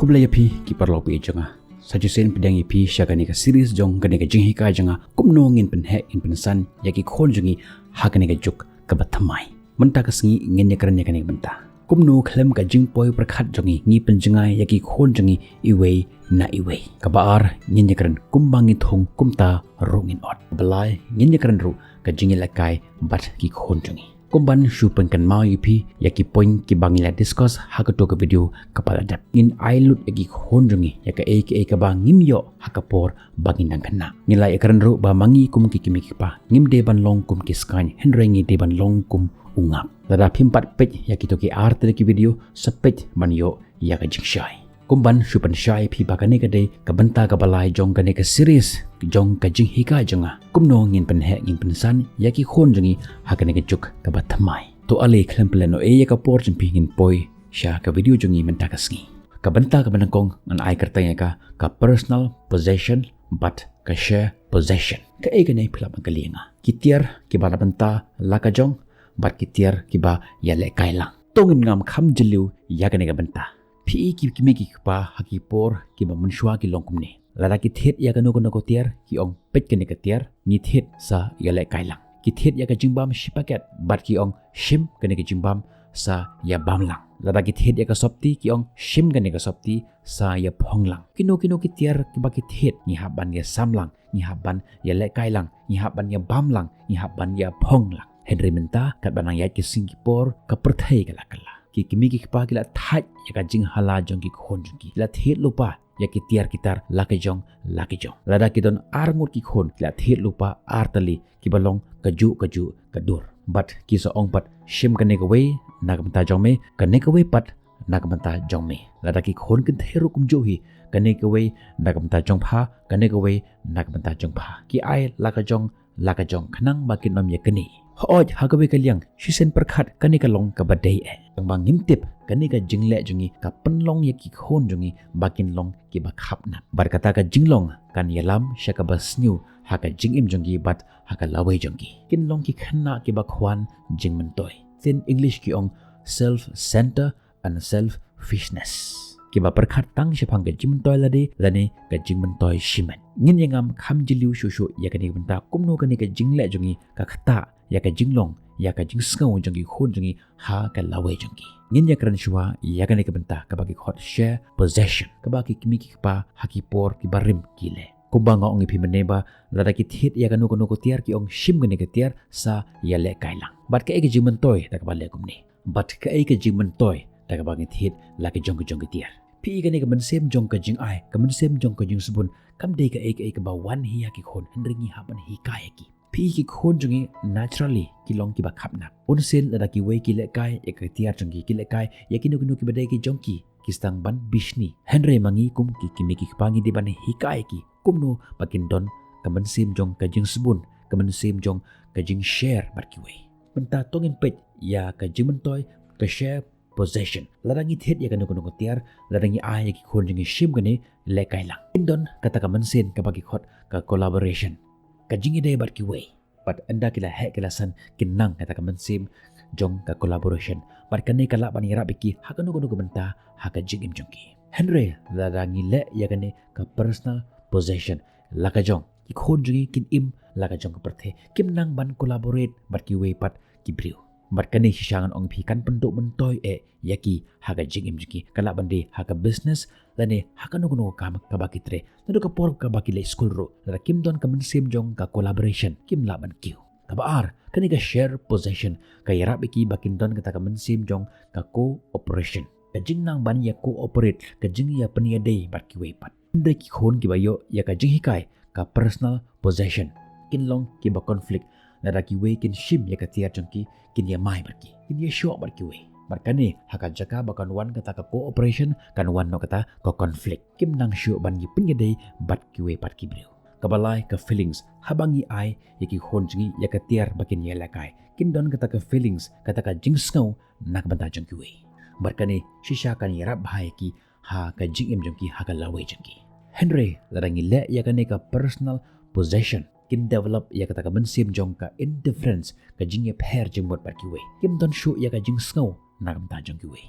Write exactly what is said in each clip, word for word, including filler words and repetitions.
Khublei ïa phi ki paralok phi jong nga. Sa shisien pdiang ïa phi sha kane ka series jong kane ka jinghikai jong nga, kumno ngin pynheh ngin pynsan ïa ki khun jong ngi ha kane ka juk kaba thymmai. Mynta ka sngi ngin ïakren ïa kane ka bynta, kumno khlem ka jingpoi pyrkhat jong ngi ngi pynjngai ïa ki khun jong ngi iwei na iwei. Kaba ar, ngin ïakren kumba ngi thung kumta ruh ngin ot. Kaba lai, ngin ïakren ruh ka jingïalehkai bad ki khun jong ngi. Kumban shu pynkynmaw ïa phi ïa ki point kiba ngi la discuss ha kato ka video kaba la dep. Ngin ai lut ïa ki khun jong ngi ïa kaei kaei kaba ngim ïoh ha ka por ba ngin dang khynnah. Ngi la ïakren ruh ba ma ngi kum ki kmie ki kpa ngim dei ban long kum ki skaiñ, hynrei ngi dei ban long kum u ngap. Lada phim pat peit ïa kito ki ar tylli ki video, sa peit ban ïoh ïa ka jingshai. Kumban shu pynshai ïa phi ba kane ka dei ka bynta kaba lai jong kane ka series jong ka jinghikai jong nga, kumno ngin pynheh ngin pynsan ïa ki khun jong ngi ha kane ka juk kaba thymmai. To ale, khlem pynlehnohei ïa ka por jong phi, ngin poi sha ka video jong ngi mynta ka sngi. Ka bynta kaba nyngkong ngan ai kyrteng ïa ka, ka personal possession bad ka share possession. Kaei kane, phi lah ban kylli ïa nga? Ki tiar kiba na bynta la ka jong bad ki tiar kiba ïalehkai lang. To ngin ngam kham jylliew ïa kane ka bynta. Phi i ki kmie ki kpa ha ki por kiba mynshuwa ki long kumne. Lada ki thied ïa kano kano ka tiar, ki ong, peit kane ka tiar, ngi thied sa ïalehkai lang. Ki thied ïa ka jingbam shi paket bad ki ong, shim kane ka jingbam sa ïabam lang. Lada ki thied ïa ka sopti, ki ong, shim kane ka sopti sa ïaphong lang. Kino kino ki tiar kiba ki thied, ngi hap ban ïasam lang, ngi hap ban ïalehkai lang, ngi hap ban ïabam lang, ngi hap ban ïaphong lang. Hynrei mynta, katba nang ïaid ki sngi ki por, ka pyrthei ka la kylla. Ki kmie ki kpa ki la thait ïa ka jinghala jong ki khun jong ki. Ki la thied lypa ïa ki tiar ki tar la ka jong la ka jong. Lada ki don ar ngut ki khun, ki la thied lypa ar tylli kiba long kajuh kajuh ka dur. Bad ki sa ong pat, shim kane kawei na ka bynta jong me, kane kawei pat na ka bynta jong me. Lada ki khun kynthei ruh kumjuh hi, kane kawei na ka bynta jong pha, kane kawei na ka bynta jong pha. Ki ai la ka jong la ka jong khnang ba kin ym ïaknieh. Hooid, ha kawei ka liang, shisien pyrkhat, kane ka long kaba dei eh. Tang ba ngim tip, kane ka jingleh jong ngi ka pynlong ïa ki khun jong ngi ba kin long kiba khapnap. Bad kata ka jinglong kan ïalam sha kaba sniew ha ka jingim jong ki bad ha ka lawei jong ki. Kin long ki khynnah kiba khwan jingmyntoi. Ktien English ki ong self center and selfishness. Kiba pyrkhat tang shaphang ka jingmyntoi lade lane ka jingmyntoi shimet. Ngin ïa ngam kham jylliew shuh shuh ïa kane ka bynta, kumno kane ka jingleh jong ngi ka ktah ïa ka jinglong, ïa ka jingsngew jong ki khun jong ngi ha ka lawei jong ki. Ngin ïa kren shuwa ïa kane ka bynta kaba ki khot share possession, kaba ki kmie ki kpa ha ki por kiba rim ki leh. Kumba nga ong ïa phi mynne ba lada ki thied ïa kano kano ka tiar, ki ong, shim kane ka tiar sa ïalehkai lang. Bad kaei ka jingmyntoi da kaba leh kumne? Bad kaei ka jingmyntoi da kaba ngi thied la ka jong ka jong ka tiar? Phi i, kane ka mynsiem jong ka jingai, ka mynsiem jong ka jingsbun, kam dei kaei kaei kaba wan hi ha ki khun, hynrei ngi hap ban hikai ha ki. Phi i, ki khun jong ngi naturally ki long kiba khapnap. Bunsien lada kiwei ki lehkai ïa ka tiar jong ki, ki lehkai ïa kino kino kiba dei ki jong ki, ki sdang ban bishni. Hynrei ma ngi kum ki kmie ki kpa ngi dei ban hikai ki kumno ba kin don ka mynsiem jong ka jingsbun, ka mynsiem jong ka jingshare bad kiwei. Mynta to ngin peit ïa ka jingmyntoi, ka share possession. Lada ngi thied ïa kano kano ka tiar, lada ngi ai ïa ki khun jong ngi, shim kane, lehkai lang, kin don kata ka mynsiem kaba ki khot ka collaboration, ka jingïadei bad kiwei. Bad ynda ki la heh ki la san, kin nang kata ka mynsiem jong ka collaboration. Bad kane ka lah ban ïarap ïa ki ha kano kano ka bynta ha ka jingim jong ki. Hynrei lada ngi leh ïa kane ka personal possession la ka jong, ki khun jong ngi kin im la ka jong ka pyrthei, kim nang ban collaborate bad kiwei pat ki briew. Bad kane shisha ngan ong ïa phi kan pynduh myntoi eh ïa ki ha ka jingim jong ki. Ka lah ban dei ha ka business lane ha kano kano ka kam kaba ki trei. Naduh ka por kaba ki leit skul ruh, lada kim don ka mynsiem jong ka collaboration, kim lah ban kiew. Kaba ar, kane ka share possession ka ïarap ïa ki ba kin don kata ka mynsiem jong ka cooperation, ka jingnang ban ïa cooperate, ka jingïapynïadei bad kiwei pat. Hynrei ki khun kiba ïoh ïa ka jinghikai ka personal possession, kin long kiba conflict. Lada kiwei kin shim ïa ka tiar jong ki, kin ïamai bad ki, kin ïashoh bad kiwei. Bad kane, ha ka jaka ba kan wan kata ka cooperation, kan wan noh kata ka conflict. Kim nang shuh ban ïapynïadei bad kiwei pat ki briew. Kaba lai, ka feelings. Haba ngi ai ïa ki khun jong ngi ïa ka tiar ba kin ïalehkai, kin don kata ka feelings, kata ka jingsngew na ka bynta jong kiwei. Bad kane shisha kan ïarap bha ïa ki ha ka jingim jong ki, ha ka lawei jong ki. Hynrei lada ngi leh ïa kane ka personal possession, kin develop ïa kata ka mynsiem jong ka indifference, ka jingïapher jingmut bad kiwei. Kim don shuh ïa ka jingsngew na ka bynta jong kiwei.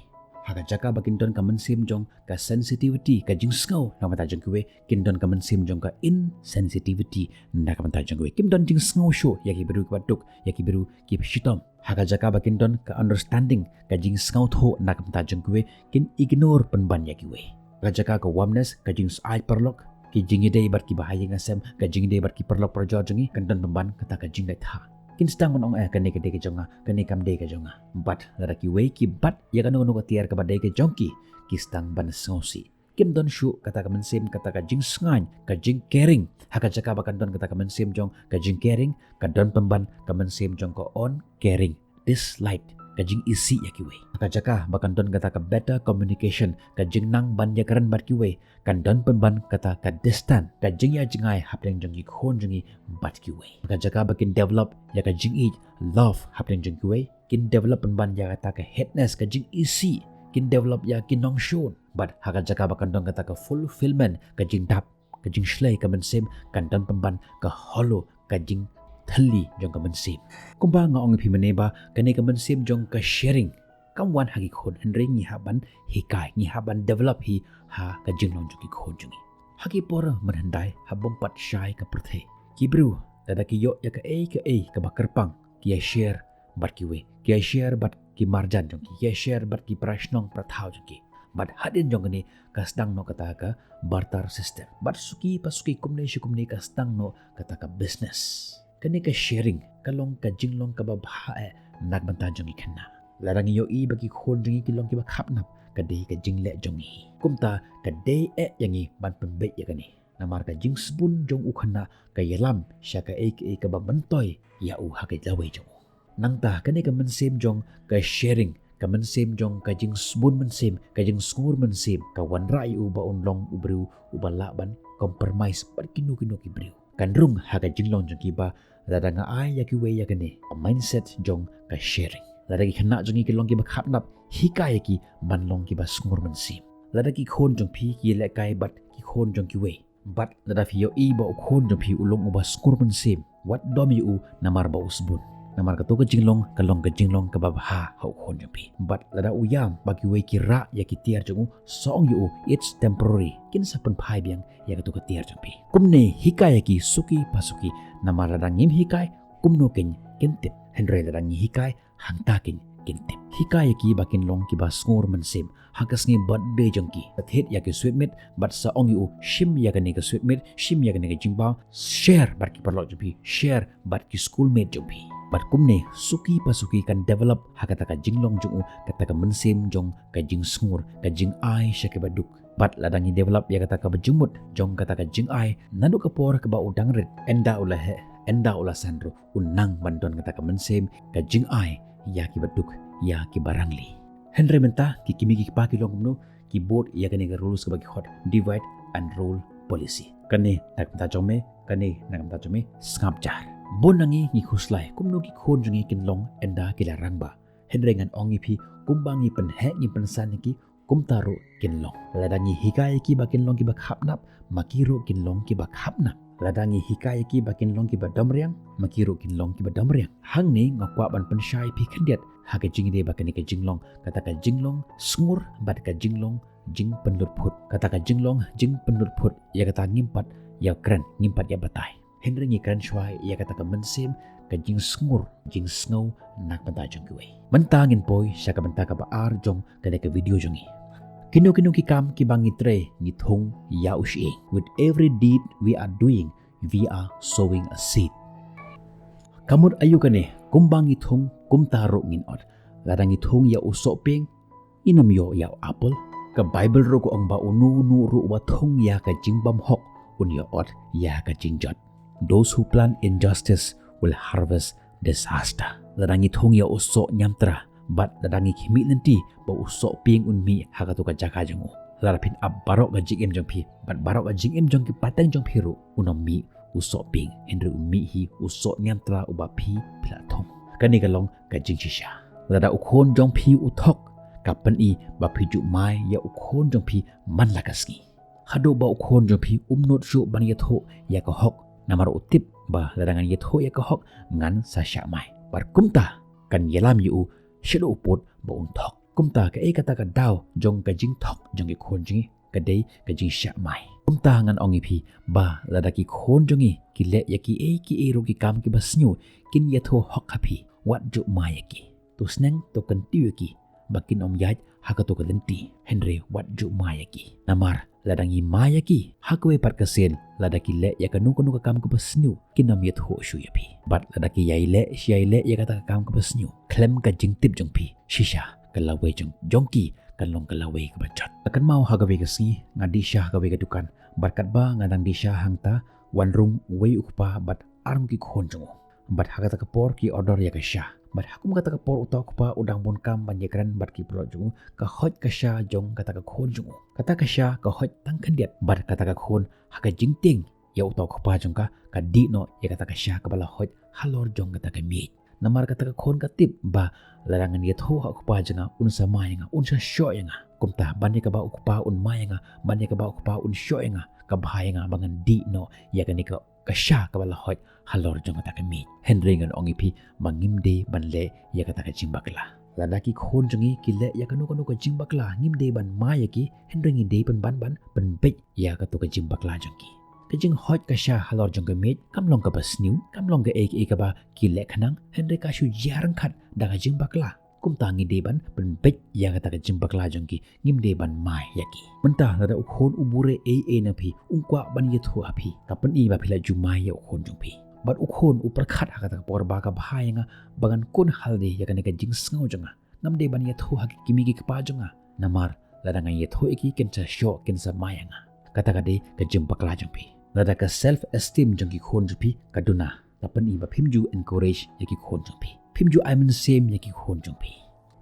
Ha ka jaka ba kin don ka mynsiem jong ka sensitivity, ka jingsngew na ka bynta jong kiwei, kin don ka mynsiem jong ka insensitivity na ka bynta jong kiwei. Kim don jingsngew shuh ïa ki briew kiba duk, ïa ki briew kiba shitom. Ha ka jaka ba kin don ka understanding, ka jingsngewthuh na ka bynta jong kiwei, kin ignore pynban ïa kiwei. Ha ka jaka ka warmness, ka jingshai paralok, ki jingïadei bad kiba ha ïing ha sem, ka jingïadei bad ki paralok parajor jong ngi, kan don pynban kata ka jingïathah. Kin sdang ban ong, eh, kane ka dei ka jong nga, kane kam dei ka jong nga. Bad lada kiwei ki bat ïa kano kano ka tiar kaba dei ka jong ki, ki sdang ban sngewsih. Kim don shuh kata ka mynsiem, kata ka jingsngaiñ, ka jingcaring. Ha ka jaka ba kan don kata ka mynsiem jong ka jingcaring, ka don pynban ka mynsiem jong ka uncaring, disliked, ka jingisih ïa kiwei. Ha ka jaka ba kan don kata ka better communication, ka jingnang ban ïakren bad kiwei, kan don pynban kata ka distance, ka jingïajngai hapdeng jong ki khun jong ngi bad kiwei. Ha ka jaka ba kin develop ïa ka jingïeit, love, hapdeng jong kiwei, kin develop pynban ïa kata ka kindness, ka jingisih, kin develop ïa ki nongshun. Bad ha ka jaka ba kan don kata ka fulfillment, ka jingdap, ka jingshlei ka mynsiem, kan don pynban ka hollow, ka jingthylli jong ka mynsiem. Kumba nga ong ïa phi mynne ba kane ka mynsiem jong ka sharing kam wan ha ki khun, hynrei ngi hap ban hikai, ngi hap ban develop hi ha ka jinglong jong ki khun jong ngi. Ha ki por mynhyndai, ha bym pat shai ka pyrthei, ki briew lada ki ïoh ïa kaei kaei kaba kyrpang, ki ïa share bad kiwei, ki ïa share bad ki marjan jong ki, ki ïa share bad ki parashnong parathaw jong ki. Bad hadien jong kane ka sdang noh kata ka barter system. Bad suki pa suki, kumne shi kumne, ka sdang noh kata ka business. Kane ka sharing ka long ka jinglong kaba bha eh na ka bynta jong ngi khynnah. Lada ngi ïohi ba ki khun jong ngi ki long kiba khapnap, ka dei ka jingleh jong ngi. Kumta ka dei eh ïa ngi ban pynbeit ïa kane. Namar ka jingsbun jong u khynnah ka ïalam sha kaei kaei kaba myntoi ïa u ha ka lawei jong u. Nangta kane ka mynsiem jong ka sharing, ka mynsiem jong ka jingsbun mynsiem, ka jingsngur mynsiem, ka wanrah ïa u ba un long u briew uba lah ban compromise bad kino kino ki briew. Kan rung ha ka jinglong jong ki ba lada nga ai ïa kiwei ïa kane, a mindset jong ka sharing. Lada ki khynnah jong ngi ki long kiba khapnap, hikai ïa ki ban long kiba sngur mynsiem. Lada ki khun jong phi ki lehkai bad ki khun jong kiwei, bad lada phi ïohi ba u khun jong phi u long uba sngur mynsiem, wat dom ïa u namar ba u sbun. Namar kato ka jinglong ka long ka jinglong kaba bha ha u khun jong phi. Bad lada u ïam ba kiwei ki rah ïa ki tiar jong u, sa ong ïa u, it's temporary, kin sa pynphai biang ïa kato ka tiar jong phi. Kumne hikai ïa ki suki pa suki, namar lada ngim hikai, kumno kin kin tip. Hynrei lada ngi hikai, hangta kin kin tip. Hikai ïa ki ba kin long kiba sngur mynsiem ha ka sngi birthday jong ki. Sa thied ïa ki sweet meat bad sa ong ïa u, shim ïa kane ka sweet meat, shim ïa kane ka jingbam, share bad ki paralok jong phi, share bad ki schoolmate jong phi. Bad kumne suki pa suki kan develop ha kata ka jinglong jong u, kata ka mynsiem jong ka jingsngur, ka jingai sha kiba duk. Bad lada ngi develop ïa kata kaba jingmut jong kata ka jingai, naduh ka por kaba u dang rit, ynda u la heh, ynda u la san ruh, u nang ban don kata ka mynsiem ka jingai ïa kiba duk, ïa kiba rangli. Hynrei mynta ki kmie ki kpa ki long kumno, ki bud ïa kane ka rules kaba ki khot divide and rule policy. Kane na ka bynta jong me, kane na ka bynta jong me, sngap jar. Bun na ngi ngi khuslai kumno ki khun jong ngi kin long ynda ki la rangbah. Hynrei ngan ong ïa phi, kumba ngi pynheh ngi pynsan ïa ki, kumta ruh kin long. Lada ngi hikai ïa ki ba kin long kiba khapnap, ma ki ruh kin long kiba khapnap. Lada ngi hikai ïa ki ba kin long kiba domriang, ma ki ruh kin long kiba domriang. Hangne nga kwah ban pynshai ïa phi khyndiat ha ka jingïadei bad kane ka jinglong, kata ka jinglong sngur bad ka jinglong jingpynlut phut. Kata ka jinglong jingpynlut phut, ïa kata ngim pat ïa kren, ngim pat ïa batai. Hynrei ngi kren shuwa ïa kata ka mynsiem ka jingsngur, jingsngew na ka bynta jong kiwei. Mynta ngin poi sha ka bynta kaba ar jong kane ka video jong ngi. Kino kino ki kam kiba ngi trei ngi thung ïa u shyieng. With every deed we are doing, we are sowing a seed. Ka mut aïu kane, kumba ngi thung kumta ruh ngin ot. Lada ngi thung ïa u sohpieng, ngin ym ïoh ïa u apple. Ka Baibl ruh ka ong ba uno uno ruh uba thung ïa ka jingbymhok un ïoh ot ïa ka jingjot. Those who plant injustice will harvest disaster. Lada ngi thung ïa u soh ñiamtra bad lada ngi khmih lynti ba u sohpieng un mih ha kato ka jaka jong u, lada phin ap baroh ka jingim jong phi bad baroh ka jingim jong ki pateng jong phi ruh, un ym mih u sohpieng, hynrei u mih hi u soh ñiamtra uba phi phi la thung. Kane ka long ka jingshisha. Lada u khun jong phi u thok, ka pyni ba phi ju mai ïa u khun jong phi man la ka sngi. Haduh ba u khun jong phi um nud shuh ban ïathuh ïa ka hok, namar u tip ba lada ngan ïathuh ïa ka hok ngan sa shah mai. Bad kumta kan ïalam ïa u shaduh u pud ba un thok. Kumta kaei kata ka daw jong ka jingthok jong ki khun jong ngi ka dei ka jingshah mai. Kumta ngan ong ïa phi ba lada ki khun jong ngi ki leh ïa kiei kiei ruh ki kam kiba sniew, kin ïathuh hok ha phi, wat ju mai ïa ki. To sneng to kyntiew ïa ki ba kin ym ïaid ha kato ka lynti, hynrei wat ju mai ïa ki. Namar lada ngi mai ïa ki, ha kawei pat ka sien lada ki leh ïa kano kano ka kam kaba sniew, kin ym ïathuh shuh ïa phi. Bad lada ki ïai leh, ïai leh ïa kata ka kam kaba sniew khlem ka jingtip jong phi, shisha ka lawei jong, jong ki kan long ka lawei kaba jot. Nga kynmaw ha kawei ka sngi nga dih sha ha kawei ka dukan, bad katba nga dang dih sha hangta, wan rung uwei u kpa bad ar ngut ki khun jong u. Bad ha kata ka por ki order ïa ka sha. Bad ha kum kata ka por uta u kpa u dang bun kam ban ïakren bad ki paralok jong u, ka hoit ka sha jong kata ka khun jong u. Kata ka sha ka hoit tang khyndiat, bad kata ka khun ha ka jingtieng ïa uta u kpa jong ka, ka dih noh ïa kata ka sha kaba la hoit halor jong kata ka miej. Namar kata ka khun ka tip ba lada ngan ïathuh ha u kpa jong nga, un sa mai ïa nga, un sa shoh ïa nga. Kumta ban ïa kaba u kpa un mai ïa nga, ban ïa kaba u kpa un shoh ïa nga, ka bha ïa nga ba ngan dih noh ïa kane ka, ka sha kaba la hoit halor jong kata ka miej. Hynrei ngan ong ïa phi ba ngim dei ban leh ïa kata ka jingbakla. Lada ki khun jong ngi ki leh ïa kano kano ka jingbakla, ngim dei ban mai ïa ki, hynrei ngi dei ban, ban, ban pynbeit ïa kato ka jingbakla jong ki. Ka jinghoit ka sha halor jong ka miej kam long kaba sniew, kam long kaei kaei kaba ki leh khnang, hynrei ka shu jia ryngkat da ka jingbakla. Kumta ngi dei ban pynbeit ïa kata ka jingbakla jong ki, ngim dei ban mai ïa ki. Mynta lada u khun u bure ei ei na phi, um kwah ban ïathuh ha phi, ka pyni ba phi la ju mai ïa u khun jong phi. Bad u khun u pyrkhat ha kata ka por ba ka bha ïa nga ba ngan khun halade ïa kane ka jingsngew jong nga. Ngam dei ban ïathuh ha ki kmie ki kpa jong nga. Namar lada nga ïathuh ïa ki, kin sa shoh, kin sa mai ïa nga. Kata ka dei ka jingbakla jong phi. Lada ka self esteem jong ki khun jong phi ka duna, ka pyni ba phim ju encourage ïa ki khun jong phi. Phim ju ai mynsiem ïa ki khun jong phi.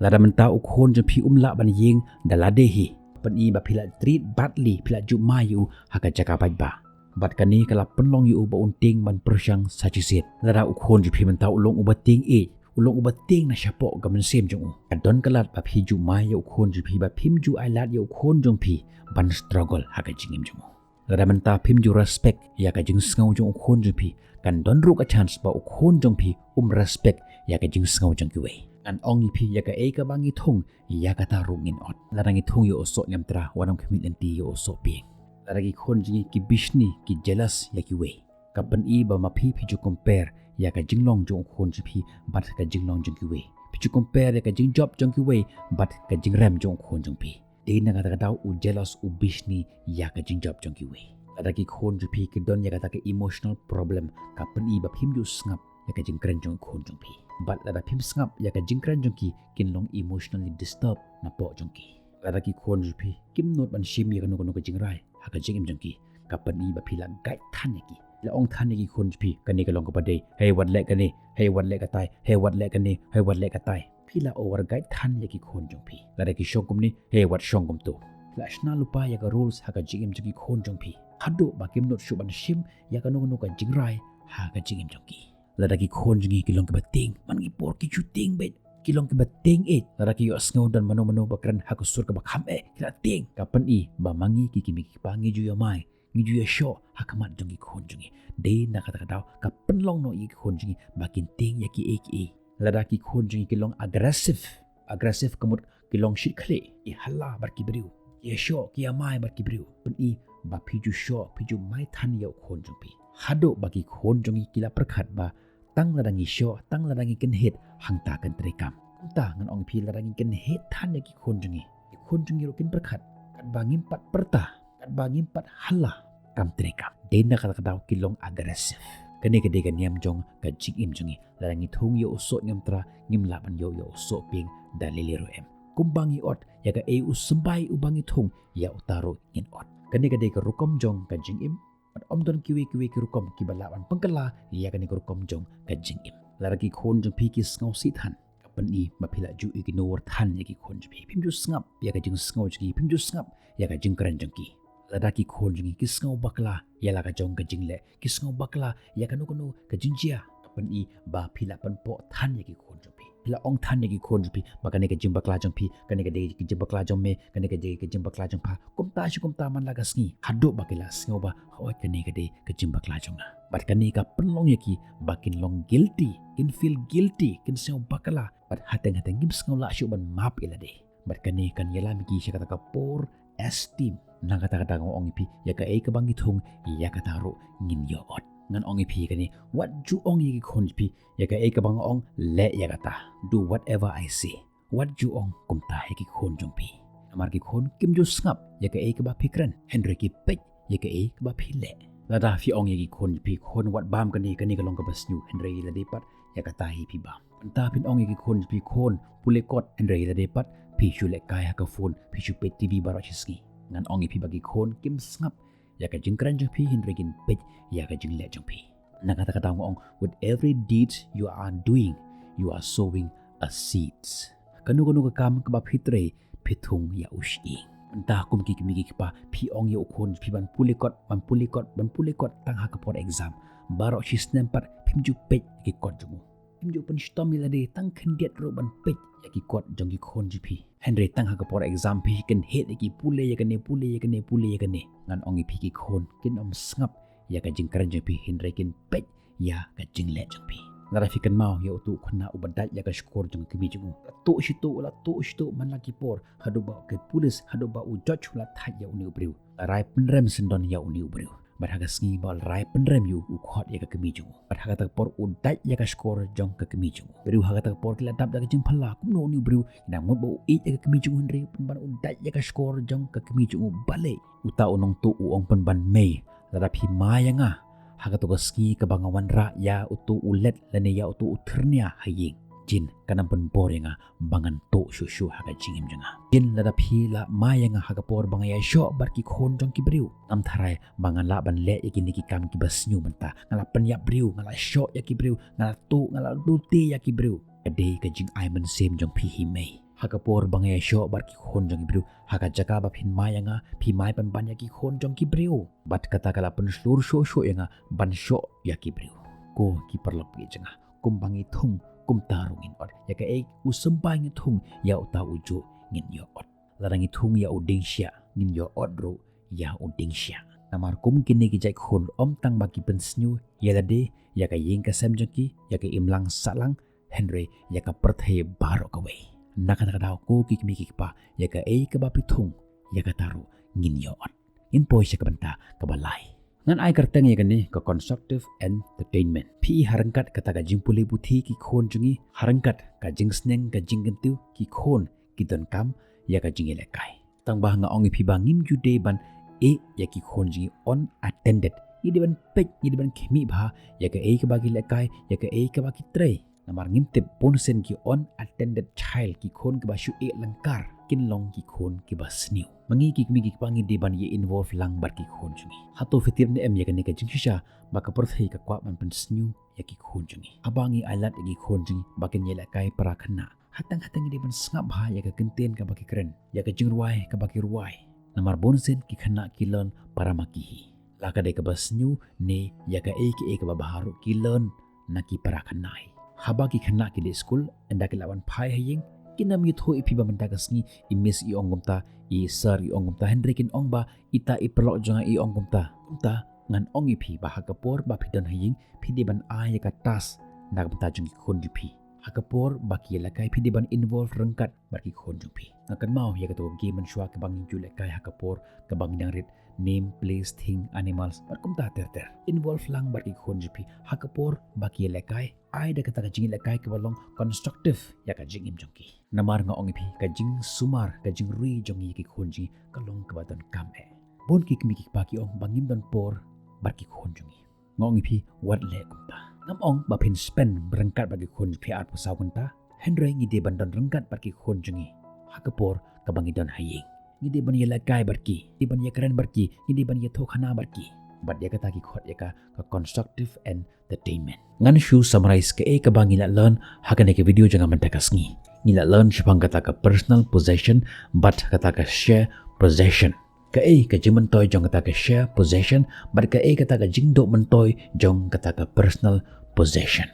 Lada mynta u khun jong phi um lah ban ïeng da lade hi, ka pyni ba phi la treat badly, phi la ju mai ïa u ha ka jaka paidbah. Bad kane ka la pynlong ïa u ba un tieng ban pyrshang sa shisien. Lada u khun jong phi mynta u long uba tieng ïeit, u long uba tieng na shapoh ka mynsiem jong u, ka don ka lad ba phi ju mai ïa u khun jong phi, ba phim ju ai lad ïa u khun jong phi ban struggle ha ka jingim jong u. Lada mynta phim ju respect ïa ka jingsngew jong u khun jong phi, kan don ruh ka chance ba u khun jong phi um respect ïa ka jingsngew jong kiwei. Ngan ong ïa phi ïa kaei kaba ngi thung ïa kata ruh ngin ot. Lada ngi thung ïa u soh niamtra, wat nym khmih lynti ïa u soh pieng. Lada ki khun jong ngi ki bishni, ki jealous ïa kiwei, ka pyni ba ma phi phi ju compare ïa ka jinglong jong u khun jong phi bad ka jinglong jong kiwei. Phi ju compare ïa ka jingjop jong kiwei bad ka jingrem jong u khun jong phi. Dei na kata ka daw u jealous, u bishni ïa ka jingjop jong kiwei. Lada ki khun jong phi ki don ïa kata ka emotional problem, ka pyni ba phim ju sngap ïa ka jingkren jong u khun jong phi. Bad lada phim sngap ïa ka jingkren jong ki, kin long emotionally disturbed napoh jong ki. Lada ki khun jong phi kim nud ban shim ïa kano kano ka jingrai ha ka jingim jong ki, ka pyni ba phi la guide than ïa ki. La ong than ïa ki khun jong phi, kane ka long kaba dei, hei wat leh kane, hei wat leh katai, hei wat leh kane, hei wat leh katai. Phi la over guide than ïa ki khun jong phi. Lada ki shong kumne, hei wat shong kumto. La shna lypa ïa ka rules ha ka jingim jong ki khun jong phi, haduh ba kim nud shuh ban shim ïa kano kano ka jingrai ha ka jingim jong ki. Lada ki khun jong ngi ki long kiba tieng, man ki por ki ju tieng beit, ki long kiba tieng ïeit. Lada ki ïohsngew don mano mano ba kren ha ka sur kaba kham eh, ki la tieng. Ka pyni ba ma ngi ki kmie ki kpa ngi ju ïa mai, ngi ju ïa shoh ha khmat jong ki khun jong ngi. Dei na kata ka daw ka pynlong noh ïa ki khun jong ngi ba kin tieng ïa kiei kiei. Lada ki khun jong ngi ki long aggressive, aggressive ka mut ki long shit khlieh, ki hala bad ki briew, ki ïa shoh, ki ïa mai bad ki briew, pyni ba phi ju shoh, phi ju mai than ïa u khun jong phi. Haduh ba ki khun jong ngi ki la pyrkhat ba tang lada ngi shoh, tang lada ngi kynhied, hangta kan treikam. Kumta ngan ong phi, lada ngi kynhied than ïa ki khun jong ngi, ki khun jong ngi ruh kin pyrkhat, katba ngim pat pyrta, katba ngim pat hala, kam treikam. Dei na kata ka daw ki long aggressive. Kane ka dei ka niam jong ka jingim jong ngi. Lada ngi thung ïa u soh niamtra, ngim lah ban ïoh ïa u soh pieng da lei lei ruh em. Kumba ngi ot ïa kaei u symbai uba ngi thung, ïa uta ruh ngin ot. Kane ka dei ka rukom jong ka jingim. Bad ym don kiwei kiwei ki rukom kiba lah ban pynkylla ïa kane ka rukom jong ka jingim. Lada ki khun jong phi ki sngewsih than, ka pyni ba phi la ju ignore than ïa ki khun jong phi. Phim ju sngap ïa ka jingsngew jong ki, phim ju sngap ïa ka jingkren jong ki. Lada ki khun jong ngi ki sngew bakla ïa la ka jong ka jingleh, ki sngew bakla ïa kano kano ka jingjia, ka pyni ba phi la pynpoh than ïa ki khun jong phi. Phi la ong than ïa ki khun jong phi ba kane ka jingbakla jong phi, kane ka dei ka jingbakla jong me, kane ka dei ka jingbakla jong pha. Kumta shi kumta man la ka sngi, haduh ba ki la sngew ba, hooid, kane ka dei ka jingbakla jong nga. Bad kane ka pynlong ïa ki ba kin long guilty, kin feel guilty, kin sngew bakla. Bad hateng hateng kim sngew lah shuh ban map ïa lade. Bad kane kan ïalam ïa ki sha kata ka poor esteem. Na kata ka daw nga ong ïa phi, ïa kaei kaba ngi thung, ïa kata ruh ngin ïoh ot. Ngan ong ïa phi kane, wat ju ong ïa ki khun jong phi, ïa kaei kaba nga ong, leh ïa kata. Do whatever I say. Wat ju ong kumta ïa ki khun jong phi. Namar ki khun kim ju sngap ïa kaei kaba phi kren, hynrei ki peit ïa kaei kaba phi leh. Lada phi ong ïa ki khun jong phi, khun, wat bam kane, kane ka long kaba sniew, hynrei lade pat ïa kata hi phi bam. Mynta phin ong ïa ki khun jong phi, khun, pule kot, hynrei lade pat phi shu lehkai ha ka phone, phi shu peit TV baroh shi sngi. Ngan ong ïa phi ba ki khun kim sngap ïa ka jingkren jong phi, hynrei kin peit ïa ka jingleh jong phi. Na kata ka daw nga ong, with every deed you are doing, you are sowing a seeds. Kano kano ka kam kaba phi trei, phi thung ïa u shyieng. Mynta kum ki kmie ki kpa, phi ong ïa u khun phi ban pule kot, ban pule kot, ban pule kot tang ha ka por exam. Baroh shi snem pat phim ju peit ïa ki kot jong u. Phim ju pynshitom ïa lade tang khyndiat ruh ban peit ïa ki kot jong ki khun jong phi. Hynrei tang ha ka por exam phi kynheh ïa ki, pule ïa kane, pule ïa kane, pule ïa kane. Ngan ong ïa phi, ki khun kin ym sngap ïa ka jingkren jong phi, hynrei kin peit ïa ka jingleh jong phi. Lada phi kynmaw ïa uto u khynnah uba dait ïa ka shkor jong ka kmie jong u, la tuh shi tuh, la tuh shi tuh man la ki por, haduh ba ki pulit, haduh ba u judge u la thait ïa une u briew. La rai pynrem syndon ïa une u briew. Bad ha ka sngi ba u la rai pynrem ïa u, u khot ïa ka kmie jong u. Bad ha kata ka por u dait ïa ka shkor jong ka kmie jong u. Briew ha kata ka por ki la dap da ka jingphylla, kumno une u briew, ïa nang mut ba u ïeit ïa ka kmie jong u, hynrei pynban u dait ïa ka shkor jong ka kmie jong u. Balei? Uta u nongtuh u ong pynban, mei, lada phi mai ïa nga ha kato ka sngi kaba nga wanrah ïa uto u let lane ïa uto u thyrnia ha ïing, jin kan ym pynbor ïa nga ba ngan tuh shuh shuh ha ka jingim jong nga. Jin lada phi la mai ïa nga ha ka por ba nga ïashoh bad ki khun jong ki briew, ngam tharai ba ngan lah ban leh ïa kine ki kam kiba sniew mynta. Nga la pynïap briew, nga la shoh ïa ki briew, nga la tuh, nga la dulti ïa ki briew. Ka dei ka jingai mynsiem jong phi hi mei. Ha ka por ba nga ïashoh bad ki khun jong ki briew, ha ka jaka ba phin mai ïa nga, phi mai pynban ïa ki khun jong ki briew. Bad kata ka la pynshlur shuh shuh ïa nga ban shoh ïa ki briew. Ko ki paralok ki jong nga, kumba ngi thung, kumta ruh ngin ot. Ïa kaei u symbai ngi thung, ïa uta u juh ngin ïoh ot. Lada ngi thung ïa u dieng shiah, ngin ïoh ot ruh ïa u dieng shiah. Namar kum kine ki jait khun, ym tang ba ki pynsniew ïa lade, ïa ka ïing ka sem jong ki, ïa ka imlang sahlang, hynrei ïa ka pyrthei baroh kawei. Na kata ka daw, ko ki kmie ki kpa, ïa kaei kaba phi thung, ïa kata ruh ngin ïoh ot. Ngin poi sha ka bynta kaba lai. Ngan ai kyrteng ïa kane ka constructive entertainment. Phi i ha ryngkat kata ka jingpule puthi ki khun jong ngi, ha ryngkat ka jingsneng ka jingkyntiew ki khun ki donkam ïa ka jingïalehkai. Tang ba nga ong ïa phi ba ngim ju dei ban ïeh ïa ki khun jong ngi unattended. Ngi dei ban peit, ngi dei ban khmih bha ïa kaei kaba ki lehkai, ïa kaei kaba ki trei. Namar ngim tip, bunsien ki unattended child, ki khun kiba shu ïeh lyngkar, kin long ki khun kiba sniew. Ma ngi ki kmie ki kpa ngi dei ban ïa involve lang bad ki khun jong ngi. Hato phi tip ne em ïa kane ka jingshisha ba ka pyrthei ka kwah ban pynsniew ïa ki khun jong ngi? Haba ngi ailad ïa ki khun jong ngi ba kin ïalehkai para khynnah, hateng hateng ngi dei ban sngap bha ïa ka kyntien kaba ki kren, ïa ka jingrwai kaba ki rwai. Namar bunsien ki khynnah ki learn para ma ki hi. La ka dei kaba sniew ne ïa kaei kaei kaba bha ruh ki learn na ki para khynnah hi. Haba ki khynnah ki leit skul, ynda ki lah ban phai ha ïing, kin ym ïathuh ïa phi ba mynta ka sngi i miss i ong kumta, i sir i ong kumta, hynrei kin ong ba ita i paralok jong nga i ong kumta. Kumta ngan ong ïa phi ba ha ka por ba phi don ha ïing, phi dei ban ai ïa ka task na ka bynta jong ki khun jong phi. Ha ka por ba ki ïalehkai, phi dei ban involve ryngkat bad ki khun jong phi. Nga kynmaw ïa kato ka game mynshuwa kaba ngi ju lehkai ha ka por kaba ngi dang rit name, place, thing, animals bad kumta ter ter. Involve lang bad ki khun jong phi ha ka por ba ki ïalehkai. Ai da kata ka jingïalehkai kaba long constructive ïa ka jingim jong ki. Namar nga ong ïa phi, ka jingsumar, ka jingrwai jong ngi ïa ki khun jong ngi ka long kaba donkam eh. Bun ki kmie ki kpa ki ong ba ngim don por bad ki khun jong ngi. Nga ong ïa phi, wat leh kumta. Ngam ong ba phin spend ryngkat bad ki khun jong phi arphew saw kynta, hynrei ngi dei ban don ryngkat bad ki khun jong ngi ha ka por kaba ngi don ha ïing. Ngi dei ban ïalehkai bad ki, ngi dei ban ïakren bad ki, ngi dei ban ïathuhkhana bad ki. Bad ïa kata ki khot ïa ka, ka constructive entertainment. Ngan shu summarize kaei kaba ngi la learn ha kane ka video jong nga mynta ka sngi. Ngi la learn shaphang kata ka personal possession bad kata ka share possession. Kaei ka jingmyntoi jong kata ka share possession bad kaei kata ka jingduh myntoi jong kata ka personal possession.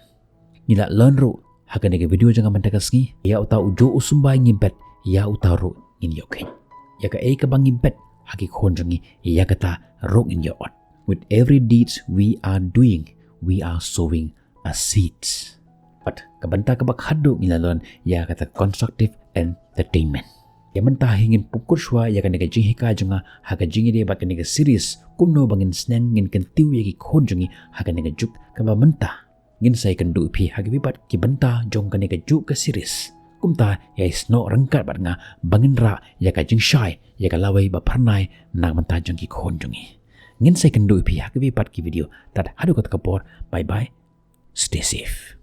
Ngi la learn ruh ha kane ka video jong nga mynta ka sngi, ïa uta u juh u symbai ngi bet, ïa uta ruh ngin ïoh kheiñ. Ïa kaei kaba ngi bet ha ki khun jong ngi, ïa kata ruh ngin ïoh ot. With every deeds we are doing, we are sowing a seeds. Bad ka bynta kaba khatduh ngi la learn ïa kata constructive entertainment. Ïa mynta hi ngin pynkut shuwa ïa kane ka jinghikai jong nga ha ka jingïadei bad kane ka series, kumno ba ngin sneng ngin kyntiew ïa ki khun jong ngi ha kane ka juk kaba mynta. Ngin sa ïakynduh ïa phi ha kiwei pat ki bynta jong kane ka juk ka series. Kumta ïa snoh ryngkat bad nga ba ngin rah ïa ka jingshai ïa ka lawei ba phyrnai na ka bynta jong ki khun jong ngi. Ngin sa ïakynduh ïa phi ha kiwei pat ki video. Tad haduh kata ka por, bye bye. Stay safe.